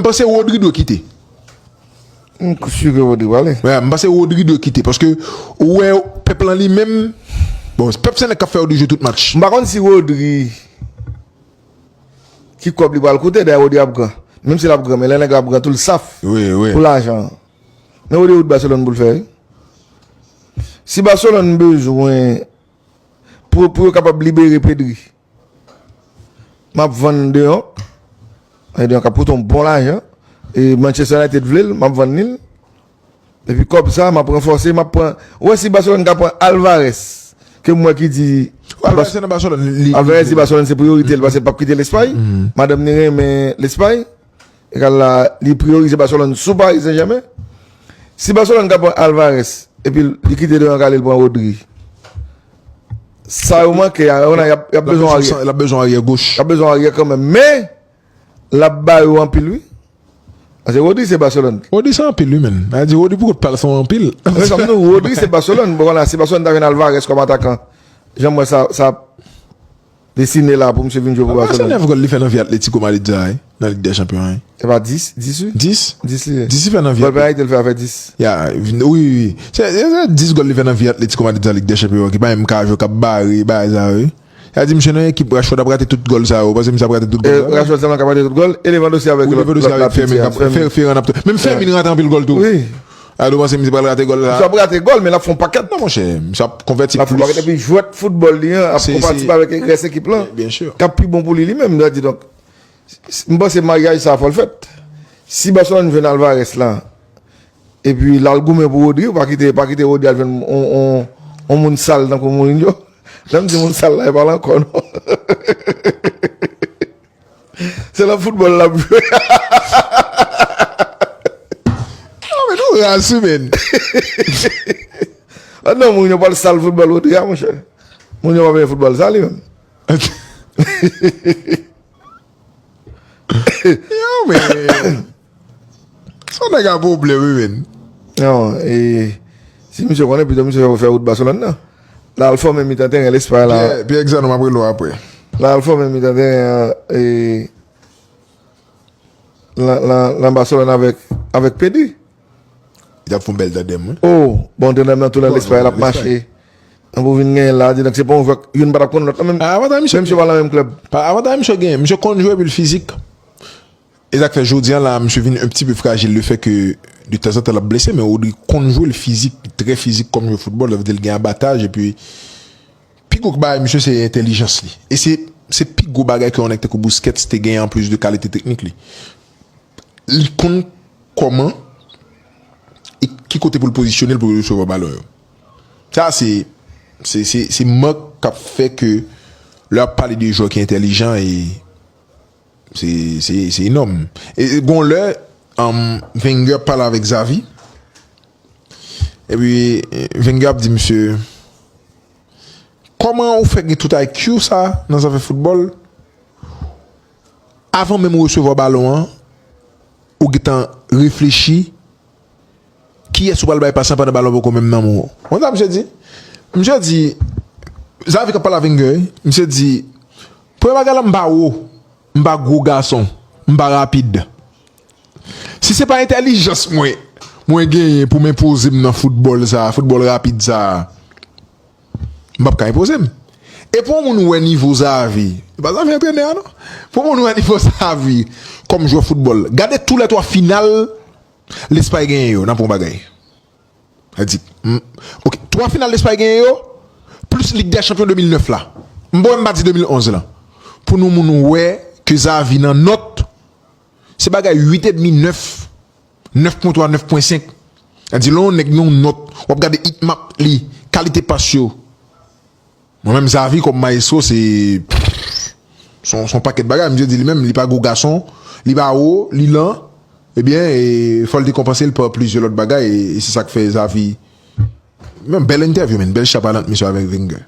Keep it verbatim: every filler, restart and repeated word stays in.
M panse Rodri dwe kite. M si ke Rodri prale. Wè, m panse Rodri dwe kite. Paske ou wè pèp lan li menm. Bon, pèp se nèg k ap fè Rodri jwe tout match. M pa konn si Rodri ki kòb li pral koute, dayè Rodri ap gran. Menm si l ap gran, men lè nèg la ap gran tou, l saf Wi, wi. Pou lajan. Men Rodri wout Barcelone pou l fè, wi. Si Barcelone bezwen, pou, pou yo kapab libere Pedri, m ap vann De Jong. E De Jong k ap koute yon bon lajan. E Manchester United vle l, m ap vann li l. Epi kòb sa, m ap ranfòse, m ap pran. Ou wè si Barcelone ka pran Alvarez, ke m wè ki di. Alvarez se nan Barcelone. Li, Alvarez di Barcelone se priyorite l, paske l p ap kite Lespay. Madanm ni renmen Lespay. Egal la, li priyorize Barcelone sou Paris Saint-Germain. Si Barcelone ka pran Alvarez, epi li kite De Jong ale, l pran Rodri. Sa yo manke, y ap, y ap bezwen aryè. L ap bezwen aryè goch. Y ap bezwen aryè kanmenm. Men, l ap ba yo anpil, wi. Paske Rodri se Barcelone. Rodri se anpil, wi, men. A di Rodri pou kout pal son anpil. Men sa m di w, Rodri se Barcelone. Bon, la, si Barcelone ta jwenn Alvarez kòm atakan, jan m wè sa, sa ap desine la pou misye vin jwe pou Alvarez se Barcelone. Nèf gòl li fè nan vye Atlético Madrid sa, wi. Nan Lig dè Chanpyon, wi. Se pa dis, dis wi. Dis? Dis li ye. Dis li fè nan vye Gòl penalite l fè a fè dis. Ya, wi, wi, wi. Se, se, se dis gòl li fè nan vye Atlético Madrid sa Lig dè Chanpyon, ki pa menm ka jwe, k ap bare, bagay sa, wi. Sa di misye nan ekip Rashford ap rate tout gòl sa yo, ou panse misye ap rate tout gòl sa yo? Rashford sèlman ka rate tout gòl, e Lewandowski avèk Wi, Lewandowski avèk Fermin, k ap fè, Ferran ap tou. Menm Fermin rate anpil gòl tou. Wi. A, ou panse misye pral rate gòl sa? Misye ap rate gòl, men l ap fè yon pakèt. Non, monchè, misye ap konvèti L ap fè yon pakèt, plis. Epi jwèt foutbòl li an ap Se, konpatib se- avèk rès ekip lan. Byen si. K ap pi bon pou li, li menm, sa di, donk, m panse maryaj sa fò l fèt. Si Barcelone jwenn Alvarez la, epi l al goumen pou Rodri, pa kite, pa kite Rodri al jwenn on, on, on moun sal tankou Mourinho. Lè m di moun sal la, e pa l ankò, non. Se nan foutbòl l ap jwe. Non, men nou raz, wi, men. Ah non, Mourinho pa l sal foutbòl Rodri a, monchè. Mourinho pa vle foutbòl sa, li menm. Yo, men. Sa nèg a pwoblèm, wi, men. Non, e, si misye konnen, pito misye fè wout Barcelone nan. La al fòme mitan teren Lespay la. Pierre, Pierre Exano, m ap rele w apre. La al fòme mitan teren an, e, lan, lan, lan Barcelone avèk, avèk Pedri. Li t ap fè yon bèl tandèm, wi. Oh, bon, tandèm nan tou nan Bon, Lespay, l ap Lespay. Mache. An pou vin genyen la, di, donk se pa yon jwè, youn pa t ap konn lòt la menm. Ah, avantaj misye Menm si yo pa nan menm klèb. Pa avantaj misye genyen, misye konn jwe epi l fizik. E sa k fè jodi an la, misye vin un petit peu fragile, le fait que de temps en temps l ap blese, men Rodri konn jwe, l fizik, trè fizik kòm jwe foutbòl, sa vle di l gen abataj, epi pi gwo bagay misye se entèlijans li. E se, se pi gwo bagay ke yon nèg tankou Busquets te genyen anplis de kalite teknik li. Li konn kòman e ki kote pou l pozisyone l pou l resevwa balon yo. Sa se, se, se, se mank k ap fè ke lè ap pale de jwè ki entèlijan e se, se, se enòm. E, e gon lè, um, Wenger ap pale avèk Xavi. Epi, eh, Wenger ap di misye, kòman ou fè gen tout I Q sa nan zafè foutbòl? Avan menm ou resevwa balon an, ou gentan reflechi kiyès ou pral bay pas lan pandan balon poko menm nan men w. Ou konn sa misye di? Misye di, Xavi k ap pale a Wenger, wi. Misye di, premye bagay la, m pa wo, m pa gwo gason, m pa rapid. Si se pa entèlijans mwen, mwen genyen pou m enpoze m nan foutbòl sa, foutbòl rapid sa, m p ap ka enpoze m. E pou yon moun wè nivo Xavi, e pa Xavi antrenè a non. Pou yon moun wè nivo Xavi kòm jwè foutbòl, gade tou lè twa final Lespay genyen yo, n ap wè yon bagay. Sa di, m, ok, twa final Lespay genyen yo, plis Lig dè Chanpyon de mil nèf la. M bon, m pa di de mil onz la. Pou nou moun wè ke Xavi nan nòt, se bagay uit edmi, nèf, nèf pwen twa, nèf pwen senk. Sa di, lè yon nèg gen yon nòt, w ap gade heat map li, kalite pas yo. Mwen menm, Xavi kòm maestro, se, se yon, se yon pakèt bagay. Misye di li menm, li pa gwo gason, li pa wo, li lan. Ebyen, e, fò l te konpanse l pa plizyè lòt bagay, e, e se sa k fè Xavi. Men bèl entèvyou, men bèl chapalant misye avèk Wenger.